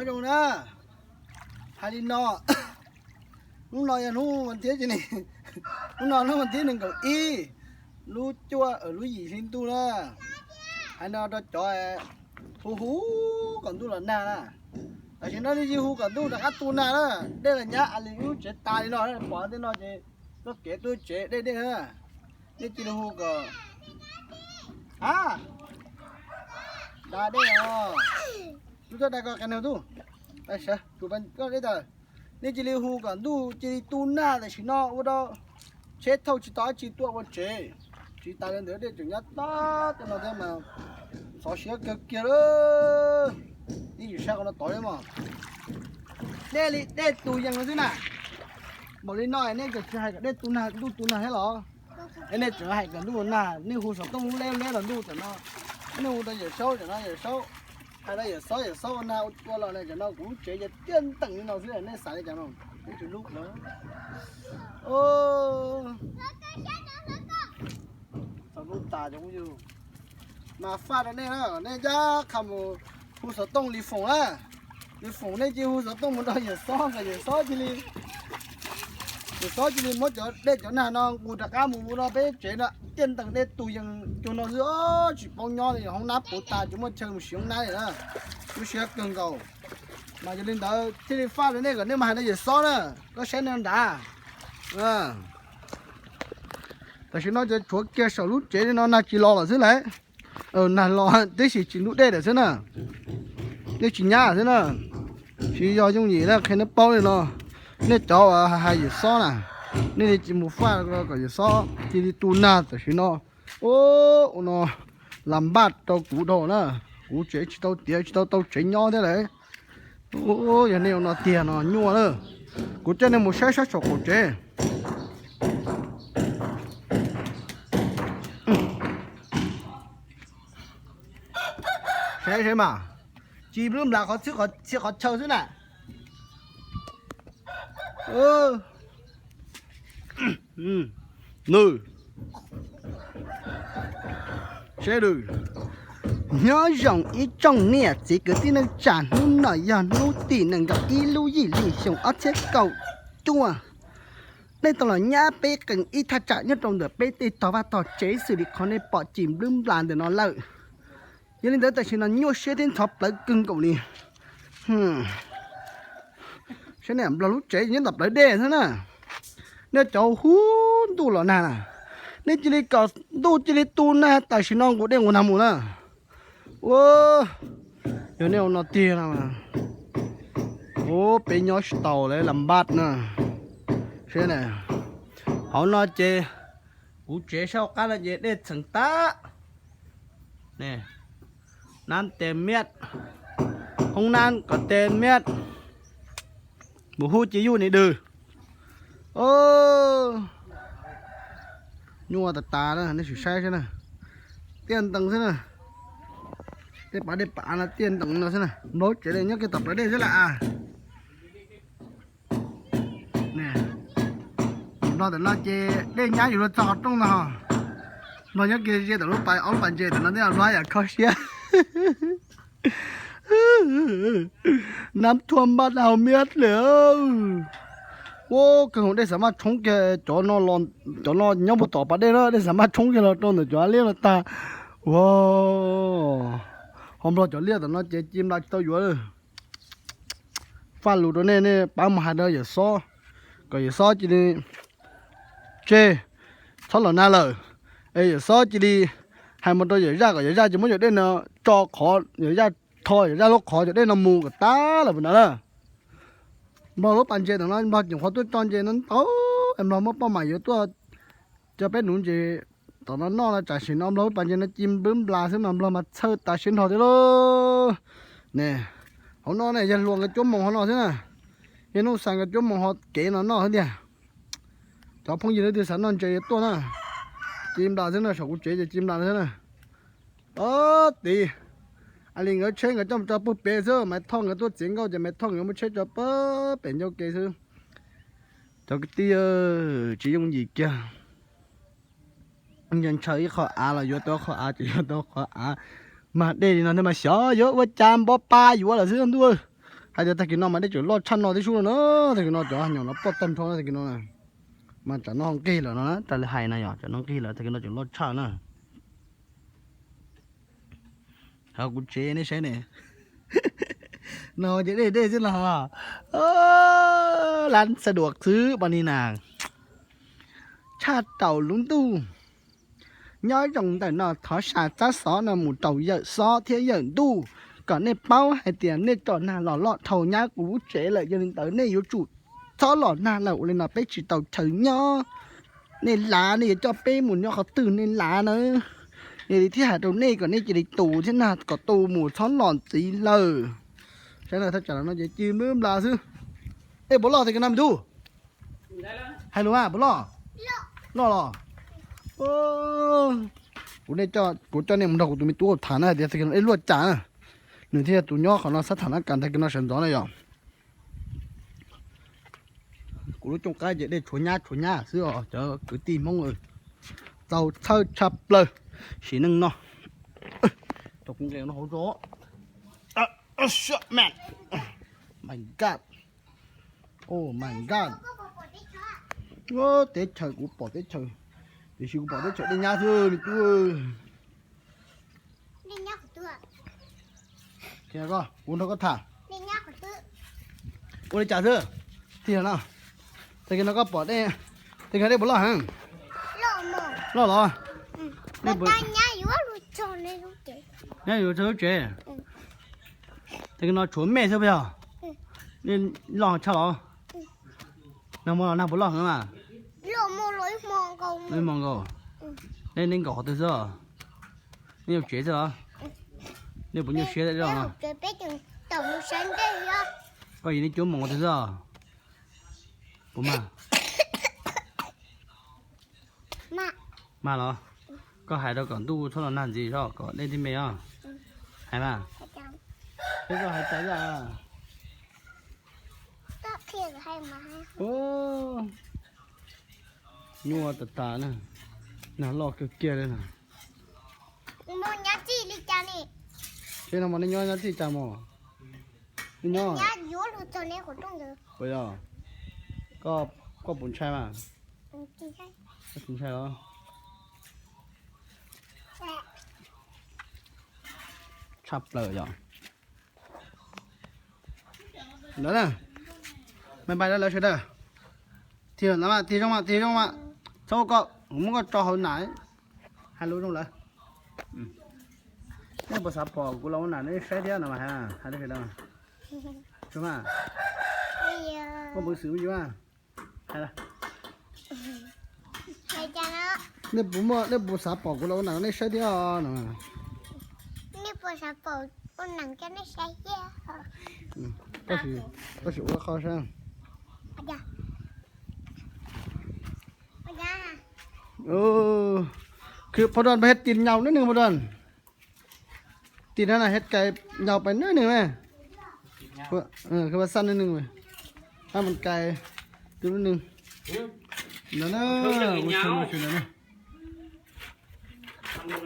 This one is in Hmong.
Nyob zoo na, hais li no, hnub no yog hnub vas thiv, hnub no hnub vas thiv nees nkaum ib, lub cuaj lub yim hli ntuj na. Hais no rau cov hu hu kom ntuj los nag na. Tam sim no nej cia li hu kom ntuj rov qab tu nag na. Dej los nyab li lub tsev tas li no, pom tej no ces txoj kev tuaj tsev dej dej na. Nej cia li hu kom, a, da dej os. Tub txhob da ko qe nag tub. Sawv tus dej tawm. Nej cia li hu kom ntuj cia li tu nag tam sim no ua rau tsheb thauj tsis tau dab tsi tuaj ua tsev. Tsis tas li ntawd dej tseem nyab tob tej no thiab mas ntxhov siab kawg kiag lawm. Ib yim sab qhov no tod thiab mas dej li dej tus yees no xwb na. Npaum li no nej tseem tsis hais kom dej tu nag ntuj tu nag thiab los? Es nej tseem hais kom ntuj nag, nej hu xov tooj lub leb leb los ntuj tam no. Nej hu rau Yawm Saub tam no, Yawm Saub, hais rau Yawm Xob, Yawm Xob ua nag ua tua los ne. Tam no kuv lub tsev ces tiaj nteem li no xwb, nej xav li cas no? Lub tsev lub qhov txog lub tas cov yug mas faj rau nej na, nej ncaj qha mus hu xov tooj li foom na. Li foom nej cia li hu xov tooj mus rau Yawm Xob kom Yawm Xob cia li, Yawm Xob cia li muab cov dej cov nag no nqus rov qab mus ua rau peb tsev no tiaj nteem dej tus yees cuag no xwb, tsis paub nyob li, hoob nab puv tas tsis muaj chaw mus siv hoob nab li na. Lub siab kawg nkaus. Mas yog li ntawd thiaj li faj rau nej kom nej mas hais rau Yawm Xob na, koj saib nej nrad. Tam sim no ces tshuav kiag saum lub tsev li no nag tsis los lawm xwb lauj. Nag los tab sis tsis ntub dej lawm xwb na, dej tsis nyab xwb na. Tsis yog yooj yim na, qhia nej paub li no. Nej cov uas hais Yawm Xob na, nej li cia li mus faj kom Yawm Xob cia li tu nag tam sim no. Ua no las npaj rau kuv dhau na, kuv tsev tsis tau tiav tsis tau tau tsev nyob thiab lawm. Yog nej ua no tiag no nyuaj lawm. Kuv coj nej mus saib sab saum qaum tsev. Saib saib mas, ci nplub nplas qhov txhib qhov chaw xwb na. Nws, saib nws. Nyob zoo ib tsoom niam txiv kwv tij neej tsa, hnub no yog hnub tim nees nkaum ib lub yim hli xyoo ob txhiab kaum cuaj. Nej tau los nyab peb qee ib thaj tsam nyob rau ntawm peb tej tog vaj tog tsev xws li qhov nej pom ci nplub nplas ntawm no lawm. Yog li ntawd tam sim no nyuaj siab thiab ntxhov plawv kawg nkaus li. Saib nej, Nplog lub tsev nyob ntawm plawv dej xwb na. Nej cov hu ntuj los nag na, nej cia li kom ntuj cia li tu nag tam sim no nqus dej nqus nag mus na. Ua, yog nej ua no tiag no, ua peb nyob tsis tau lawm las npaj na. Saib na, hauv no ces kuv tsev saib hauv qab no ces dej txheem tag. Nab tes miab, hoob nab kom tes miab, mus hu ci yuj ni dws. Nyuaj tas tas na, nej sim saib saib na, tiaj ntees xwb na. Tej pas dej pas av no tiaj ntees no xwb na, Nplog tsev nyob kiag tom plawv dej xwb lawm. Nplog tam no ces dej nyab yuav luag txog qhov rooj no. Nplog nyob kiag ze tom lub pas, ob lub pas ntses tam no thiab, Nplog yam kho siab. Nab thuaj npaj dau miab lawm. Ua kawg nkaus, dej xav maj tshoob kiag cov no, cov no nyob puag tom pas dej na, dej xav maj tshoob kiag los rau ntawm cov liaj no tag. Ua, ho Nplog cov liaj tom no ces ci nplas tsis tau yuav. Faj lus rau nej, nej pab mus hais rau Yawm Xob, kom Yawm Xob cia li tseg, txhob los nag lawm. Es Yawm Xob cia li hais mus rau Yawm Zaj kom Yawm Zaj cia li muab cov dej no tso qhov, Yawm Zaj tho Yawm Zaj lub qhov cov dej no mus kom tag lawm puas nrad na. Nplog lub pas ntses tam no Nplog ceem qhuav tuaj tso ntses no ntau, es Nplog muab poj mam yuav tuaj coj peb nuv ntses tom no noj no, tam sim no Nplog lub pas ntses no ci nplub nplas xwb mas Nplog mas txhawj tas siab nrho thiab lauj. Ne, hauv no ne yog hluas nkawd cuab moos hauv no xwb na, yog Nuj Xas nkawd cuab moos hauv kev no noj xwb tiag. Cov phooj ywg leej twg xav noj ntses yuav tuaj na, ci nplas xwb na, saum kuv tsev ces ci nplas xwb na. Ob tid, a li nkawd tsheb nkawd coj mus tso puag pem xwb, Maiv Thoj nkawd tuaj txiav nkauj ces Maiv Thoj nkawd muab tsheb tso puag pem ncauj ke xwb. Cov kwv tij, tsis yooj yim kiag. Ntshaw ib qho av los yuav tau qho av, tsis yuav tau qho av. Mag dej li no thiaj mas xyov yuav ua cas, npov pa yuav lawm xwb ntuj. Hais tias tag kis no mas dej tseem loj tshaj no tib sub no na, tag kis no cov nyom no ploj tag nrho tag kis no. Mas tsam no nqig lawm no, raws li hais na yog tsam no nqig lawm tag kis no tseem loj tshaj na. Ho kuv tsev nej saib ne, no ces dej dej xwb los, lab xa duas xwb pas ni na. Tshaj rau lub ntuj. Nyob zoo ntawm no thov xa tsab xov no mus rau yawm xob thiab yawm ntuj, kom nej paub hais tias nej tso nag los loj dhau nyab kuv lub tsev lawm, yog li ntawd nej yuav tsum txhob los nag lawm, ua li no peb tsis tau chaw nyob. Nej lav nej yuav coj peb mus nyob qhov twg nej lav na. Yog li thiaj hais rau nej kom nej cia li tu thiab nag kom tu mus txhob los ntxiv lawm. Saib na, thaj tsam no ces ci nplab nplas xwb. Ej, puas loj tag kis no me tub? Hais lus mas puas loj? Loj los? Kuv, kuv coj nej mus nrog kuv tus me tub tham na hais tias tag kis no ej luaj cas na. Nws thiaj yog tus nyob qhov no xab tham na, kas tag kis no sawv ntxov na yom. Kuv lub cooj qaib ces dej tshuav nyab tshuav nyab xwb os cov kwv tij Hmoob. Txaus txhawj tshaj plaws sim neej no. Cov kuv nqes no hauv zos. My God. Oh my God. Teb chaws, kuv pom teb chaws, tiam sis kuv pom teb chaws dej nyab xwb me tub. Kuv nrog koj tham. Ua li cas xwb? Tiag no. Tag kis no koj pom dej, tag kis no dej puas loj heev? Loj los? Nyab yuav txog lub tsev. Tag kis no tshuav me xwb puas yog? Dej loj tshaj los? Nag hmo los nag puas loj heev mas? Ib hmo nkaus. Nej, nej nkaum qhov twg xwb? Nej yuav tsev xwb los? Nej puas nyuaj siab? Koj yim nej cuab moos qhov twg xwb? Puas mag? Mag los? Koj hais rau kom ntuj txhob los nag ntxiv os, kom dej thiaj me os. Hais mas. Peb koj hais tas yaj. Nyuaj tas tas na. Nag loj kawg kiag li na. Seb no mas nej nyob nyob txij cas mos? Nej nyob, puas yog? Koj puas ntshai mas? Koj tsis ntshai los? Tshaj plaws yom. Ntawd na, me npai lawv sawv daws, tig ntawd mas tig zoo mas tig zoo mas, txhob ua koj, kuv muab koj tso hauv nam, hais lus zoo lawm. Nej puas xav pom kuv los ua nam nej saib thiab no mas hais, hais rau sawv daws. Tsuag mas, muaj peev xwm me ntsis mas. Nej puas muaj, nej puas xav pom kuv los ua nam nej saib thiab no? Tab sis ua qho saib. Phau Doj pab hej tis nyau neb nws, Phau Doj. Tis na na hej kais nyau pais neb nws me. Khwv xaj neb nws, hab mus kais tus neb nws. Ntawd na, ua tshaj no tsis ntawd na.